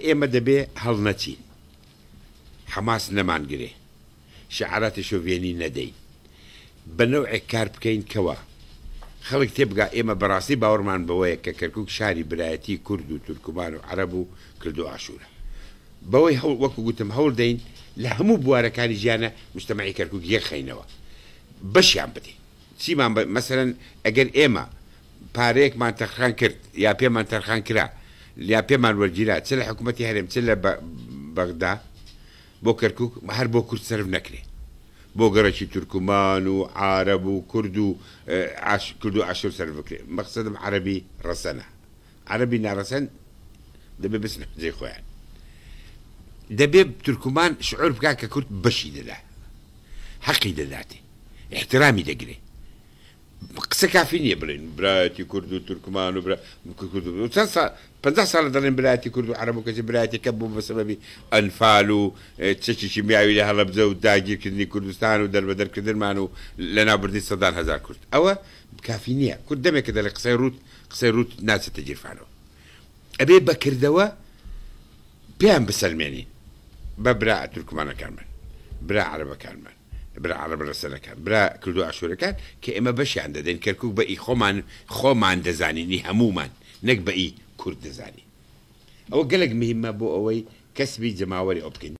ئێمە دەبێ هەڵنەچین، حەماس نەمانگرێ، شیعاراتی شۆڤێنی نەدەین، بە نەوعێک کار بکەین کەوا خەڵک تێبگا ئێمە بەڕاستی باوەڕمان بەوەیە کە کەرکوک شاری برایەتی کورد و تورکمان و عەرەب و کلدو ئاشورە. بەوەی هەوڵ وەکو گوتم هەوڵ دەین لە هەموو بوارەکانی ژیانە موجتەمەعی کەرکوک یەکخەینەوە، بەشیان بدەین. چیمان بە مەسەلەن ئەگەر ئێمە پارەیەکمان تەرخان کرد یا پێمان تەرخان کرا یا پێمان وەرگیرا چ لە حکوومەتی هەرێم چ لە بەغدا بۆ کەرکوک هەر بۆ کورد سەرف نەکرێ بۆ گەڕەکی تورکمان و عارەب و کورد و کورد و ئاشور سەرف بکرێ مەقسەدم عەرەبی ڕەسەنە عەرەبی ناڕەسەن دەبێ بچنە جێی خۆیان دەبێ تورکمان شعور بکا کە کورد بەشی دەدا حەقی دەداتێ ئیحترامی دەگرێ قسە کافی نییە بڵێن برایەتی کورد و تورکمان و برا کورد و چەند ساڵ 50 ساڵە دەڵێن برایەتی کورد و عەرەب و کەچی برایەتیەکە بوو بە سەبەبی ئەنفال و چەکی کیمیاوی لە هەڵەبجە و داگیرکردنی کوردستان و دەربەدەرکردنمان و لەناوبردنی سەدان هەزار کورد ئەوە کافی نییە کورد دەمێکە دەڵێ قسەی ڕووت قسەی ڕووت ناچێتە گیرفانەوە ئەبێ بەکردەوە پێیان بسەلمێنین بە برا تورکمانەکانمان، برا عەرەبەکانمان، برا عەرەبە رەسەنەکان، برا کوردو ئاشورەکان کە ئێمە بەشیان دەدەین، کەرکوک بە ئی خۆمان خۆمان دەزانین ئی هەموومان نەک بە ئی کورد دەزانین. ئەوە گەلەک مهیمە بۆ ئەوەی کەسبی جەماوەری ئەو بکەین.